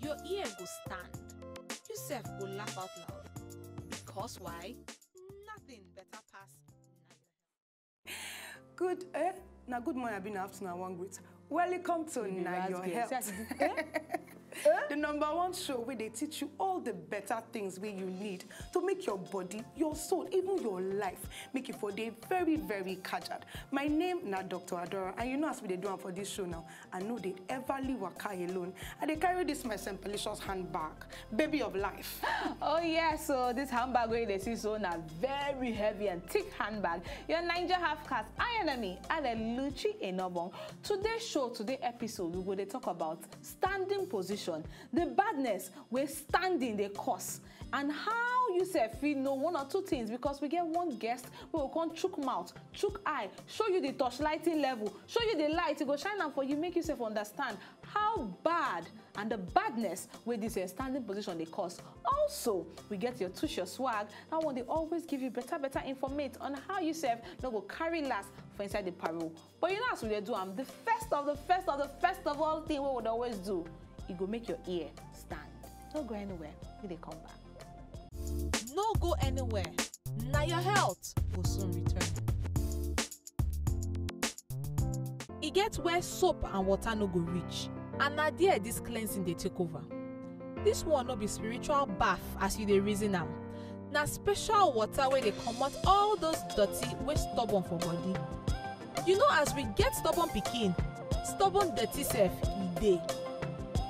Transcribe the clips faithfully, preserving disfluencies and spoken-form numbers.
Your ear go stand. You sef go laugh out loud. Because why? Nothing better pass na your health. Good, eh? Now, good morning, I've been afternoon, I want great. Welcome to Now Your Health. The number one show where they teach you all the better things where you need to make your body, your soul, even your life, make it for day very, very kajad. My name na Doctor Adora, and you know as we dey do am for this show now, I know they everly waka alone. I dey carry this my Sempelicious handbag, baby of life. Oh yes, so this handbag wey you dey see so na very heavy and thick handbag. Your Niger half cast, I enemy, Adeluchi Enobong. Today's show, today's episode, we go dey talk about standing position, the badness wey standing dey cause, and how you sef fit know one or two things, because we get one guest wey go come chook mouth, chook eye, show you the torch lighting level, show you the light, e go shine am for you, make you sef understand how bad and the badness wey this your standing position dey cause. Also, we get your tush your swag. That one dey always give you better better informate on how you sef no go carry last for inside the parole. But you know as we dey do am, the first of the first of the first of all thing wey we dey always do, e go make your ear stand. No go anywhere, we dey come back. No go anywhere. Na your health go soon return. E get where soap and water no go reach, and na there this cleansing dey take over. This one no be spiritual bath as you dey reason am. Na special water wey dey comot all those dirty wey stubborn for body. You know, as we get stubborn pikin, stubborn dirty sef e dey.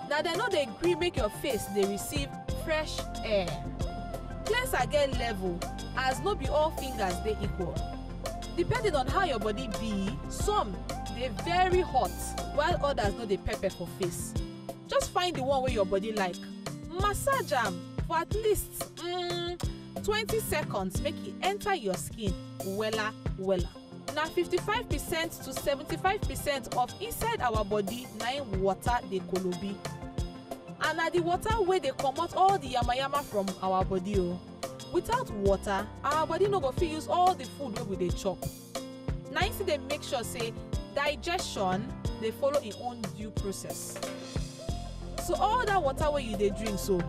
Na dem no dey gree make your face dey receive fresh air. Cleanser get level, as no be all fingers dey equal. Depending on how your body be, some dey very hot, while others no dey pepper for face. Just find the one wey your body like, massage am for at least mm, twenty seconds, make e enter your skin wella wella. Na fifty-five percent to seventy-five percent of inside our body na im water dey kolobi. And na the water wey dey comot all the yamayama from our body o. Without water, our body no go fit use all the food wey we dey chop. Na im still dey make sure say digestion dey follow im own due process. So all that water wey you dey drink so,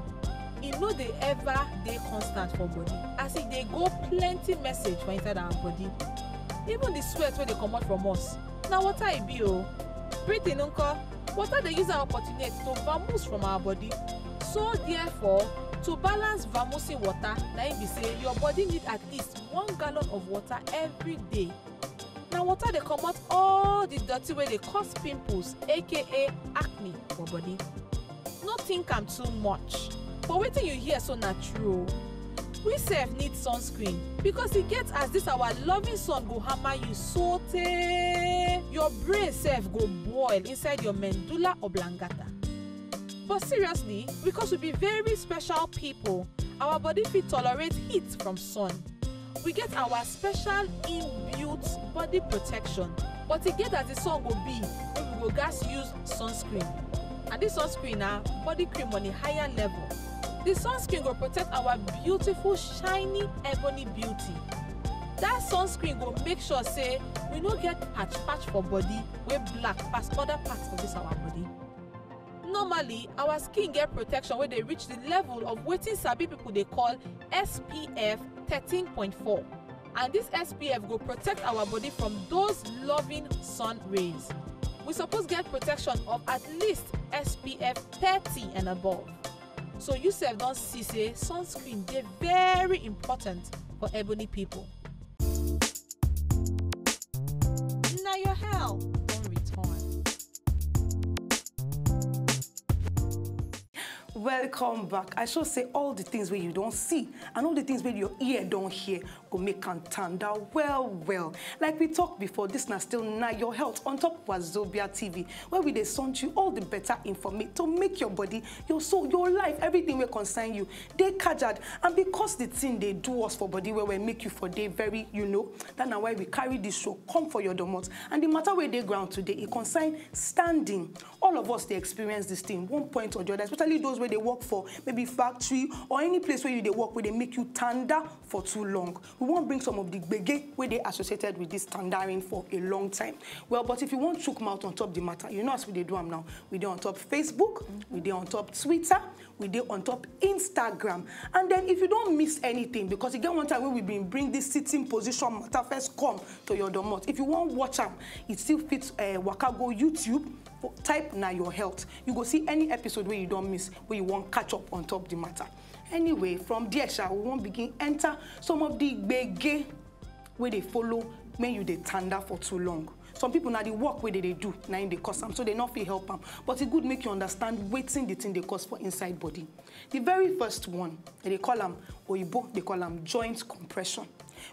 e no dey ever dey constant for body, as e dey go plenty message for inside our body. Even the sweat wey dey comot from us, na water e be o. Breathing nko, water dey use am opportunate to vamoose from our body. So therefore, to balance vamoosing water, na im be say your body need at least one gallon of water every day. Na water dey comot all the dirty wey dey cause pimples, aka acne, for body. No think am too much, but wetin you hear so na true o. We sef need sunscreen, because e get as this our loving sun go hammer you sotey your brain sef go boil inside your medulla oblongata. But seriously, because we be very special people, our body fit tolerate heat from sun. We get our special inbuilt body protection, but e get as the sun go be wey we go gats use sunscreen. And this sunscreen na body cream on a higher level. The sunscreen go protect our beautiful shiny ebony beauty. That sunscreen go make sure say we no get patch patch for body wey black pass other parts of this our body. Normally, our skin get protection wey dey reach the level of wetin sabi people dey call S P F thirteen point four, and this S P F go protect our body from those loving sun rays. We suppose get protection of at least S P F thirty and above. So you sef don see say sunscreen dey very important for ebony people. Na your health don return. Welcome back. I sure say all the things wey you don see and all the things wey your ear don hear go make am tanda well well. Like we talk before, this na still Na Your Health on top Wazobia T V, where we dey send you all the better information to make your body, your soul, your life, everything wey concern you dey kajad. And because the thing dey do us for body well well, make you for dey very, you know, that na why we carry this show come for your domot. And the matter wey dey ground today, e concern standing. All of us dey experience this thing one point or the other, especially those wey dey work for maybe factory or any place where you dey work, where they make you tanda for too long. We won't bring some of the gbege where they associated with this tandaring for a long time. Well, but if you want chook mouth on top the matter, you know as we dey do am now. We dey on top Facebook, we dey on top Twitter, we dey on top Instagram. And then if you don't miss anything, because again one time when we been bring this sitting position matter first come to your domot, if you want watch am, it still fits uh, waka go YouTube. Type na your health. You go see any episode where you don't miss, where you want catch up on top the matter. Anyway, from there, sha, we won't begin enter some of the gbege where they follow when you dey tanda for too long. Some people now the work where they, they do, now they cause them, so they not feel help them. But it good make you understand waiting the thing they cause for inside body. The very first one, they call them oyibo, they call them joint compression.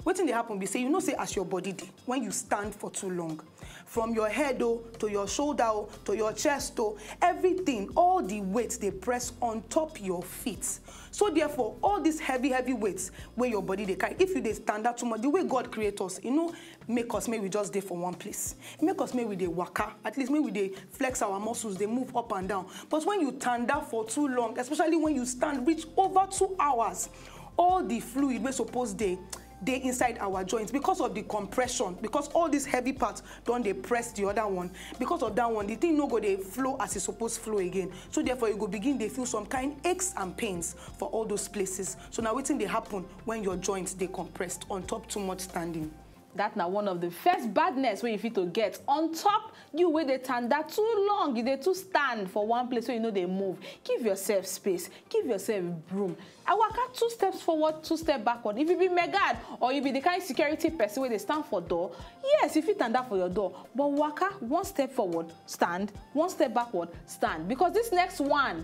Wetin dey happen be say, you know say as your body dey, when you stand for too long, from your head o to your shoulder o to your chest o, everything, all the weight dey press on top your feet. So therefore, all these heavy heavy weights wey your body dey carry, if you dey stand out too much, the way God create us, e no make us make we just dey for one place. E make us make we dey waka, at least make we dey flex our muscles, dey move up and down. But when you tanda for too long, especially when you stand reach over two hours, all the fluid wey suppose dey dey inside our joints, because of the compression, because all this heavy part don dey press the other one, because of that one the thing no go dey flow as e suppose flow again. So therefore you go begin dey feel some kind aches and pains for all those places. So na wetin dey happen when your joints dey compressed on top too much standing. That na one of the first badness wey you fit to get on top you wey dey tanda too long, you dey too stand for one place wey you no dey move. Give yourself space, give yourself room. I waka two steps forward, two steps backward. If you be megad or you be the kind security person wey dey stand for door, yes, you fit tanda for your door, but waka one step forward, stand, one step backward, stand, because this next one,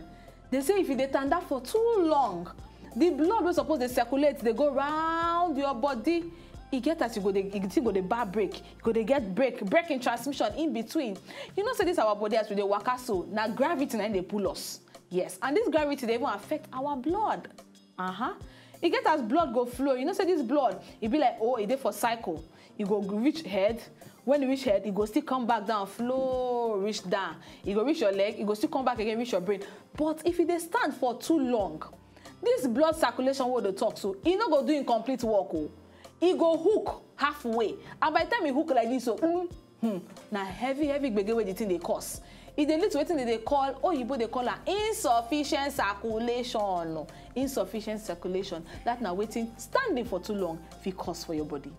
they say if you dey tanda for too long, the blood wey suppose dey circulate dey go round your body. E get as you go dey, you think go dey bar break, you go dey get break, break in transmission in between. You know say this our body as we dey waka so, na gravity na im dey pull us. Yes, and this gravity dey even affect our blood. Uh-huh. E get as blood go flow. You know say this blood, e be like, oh, e dey for cycle. E go reach head. When e reach head, e go still come back down, flow, reach down. E go reach your leg, e go still come back again, reach your brain. But if you dey stand for too long, this blood circulation wey we dey talk so, e no go do im complete work o. E go hook halfway. And by the time e hook like this, so, mm, hmm, na heavy, heavy gbege wey the thing dey cause. E dey lead to wetin they dey call, oyibo dey call am insufficient circulation. Insufficient circulation. That na wetin standing for too long fit cause for your body.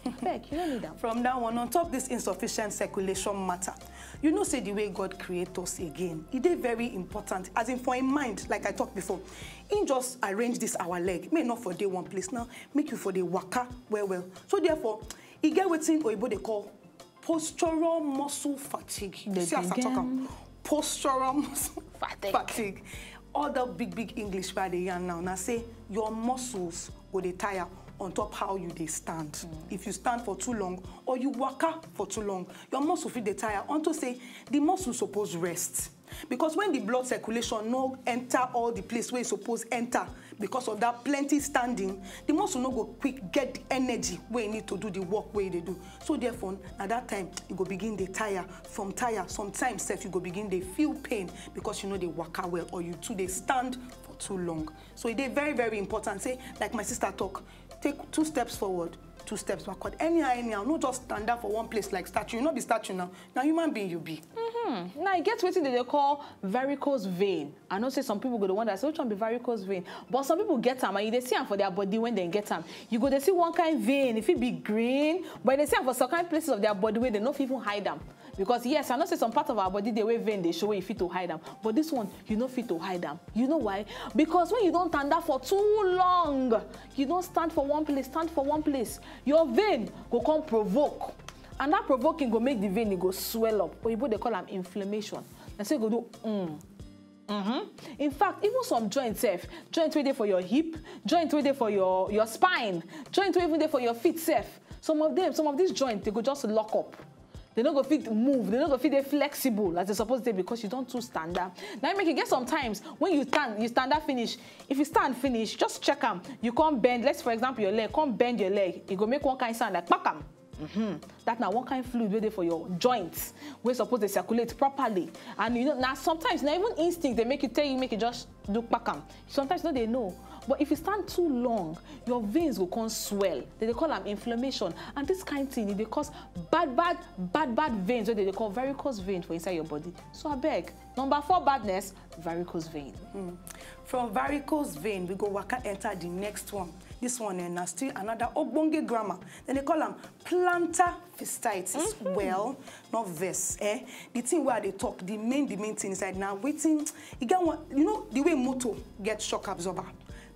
Abeg, you no need am. From that one, on top this insufficient circulation matter, you know say the way God create us again, e dey very important. As in for im mind, like I talked before, he just arrange this our leg. May not for day one place now, make you for the waka well well. So therefore, e get wetin oyibo dey call postural muscle fatigue. You see as I talk am, postural muscle fatigue. Fatigue. All the big big English wey I dey yarn now, na say your muscles go dey tire on top how you dey stand. Mm. If you stand for too long or you waka for too long, your muscle fit dey tire unto say the muscle suppose rest. Because when the blood circulation no enter all the place where e suppose enter, because of that plenty standing, the muscle no go quick get the energy wey e need to do the work wey e dey do. So therefore, at that time, e go begin dey tire. From tire, sometimes sef you go begin dey feel pain because you no dey waka well or you too dey stand for too long. So e dey very very important say, like my sister talk, take two steps forward, two steps backward. Anyhow anyhow, no just stand up for one place like statue. You no be statue now, na human being you be. Mm-hmm. Now e get wetin they dey call varicose vein. I know say some people go dey wonder say which one be varicose vein, but some people get am and you dey see am for their body when they get am. You go dey see one kind vein, if it be green, but they see am for some kind places of their body where they no fit even hide am. Because yes, I know say some part of our body dey wey vein dey show wey you fit to hide am, but this one you no fit to hide am. You know why? Because when you don tanda for too long, you don stand for one place, stand for one place, your vein go come provoke, and that provoking go make the vein, e go swell up. Oyibo dey call am inflammation. Na so e go do, mm. Mm-hmm. In fact, even some joints sef, joint wey dey for your hip, joint wey dey for your your spine, joint wey even dey for your feet sef, some of them, some of these joints, they go just lock up. They no go fit move, they no go fit dey flexible as they suppose dey because you don too stand up. Now make you get sometimes when you stand, you stand up finish. If you stand finish, just check am. You come bend, let's for example your leg, come bend your leg. E go make one kind sound like kpakam. Mm-hmm. That na one kind fluid wey dey for your joints, wey suppose dey circulate properly. And you know, na sometimes na even instinct dey make you tell you make you just do kpakam. Sometimes you no dey know. But if you stand too long, your veins go come swell. They dey call am inflammation. And this kind thing, e dey cause bad, bad, bad, bad veins wey they dey call varicose vein for inside your body. So abeg, number four badness, varicose vein. From varicose vein, we go waka enter the next one. This one eh, na still another ogbonge grammar. Then they call am plantar fasciitis. Well, not vex. Eh? The thing where they talk, the main, the main thing is like now waiting. You get one, you know, the way motor get shock absorber.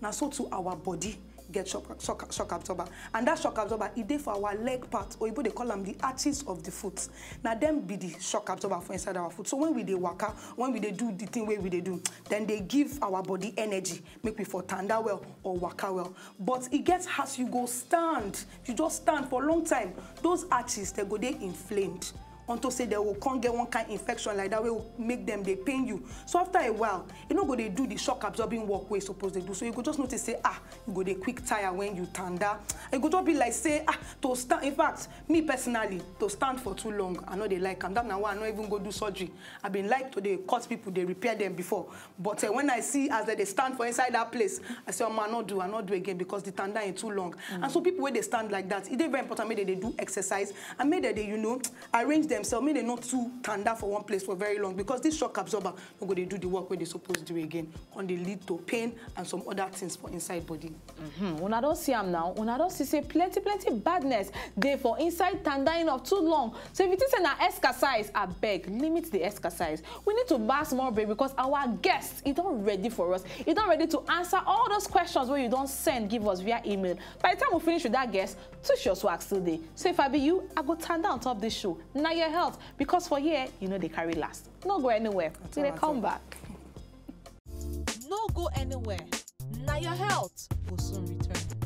Now so too our body get shock, shock, shock absorber. And that shock absorber, e dey for our leg part, or they call them the arches of the foot. Now them be the shock absorber for inside our foot. So when we dey waka, when we dey do the thing wey we dey do, then they give our body energy, make we for tanda well or waka well. But e get as you go stand, you just stand for a long time, those arches, they go dey inflamed. Unto say they will come get one kind infection like that wey will make them dey pain you. So after a while, e no go dey do the shock absorbing work wey e suppose dey do. So you go just notice say ah, you go dey quick tire when you tanda. E go just be like say ah, to stand. In fact, me personally, to stand for too long, I no dey like am. That na why I no even go do surgery. I been like to dey cut people, dey repair them before. But uh, when I see as they dey stand for inside that place, I say, oh man, I no do, I no do again because the tanda is too long. And so people wey dey stand like that, e dey very important make they dey do exercise and make they dey, you know, arrange themselves, make they not too tanda for one place for very long because this shock absorber no go dey do the work wey they suppose do again. Come dey lead to pain and some other things for inside body. Hmm, una don see am now. Una don see say plenty plenty badness dey for inside tandaing of too long. So if you think say na exercise, abeg limit the exercise. We need to bass more break because our guest, e don ready for us. E don ready to answer all those questions wey you don send give us via email. By the time we finish with that guest, two shows work still dey. So if I be you, I go tanda on top this show. Na your health, because for here, you no dey carry last. No go anywhere. We dey come back. No go anywhere. Na your health go soon return.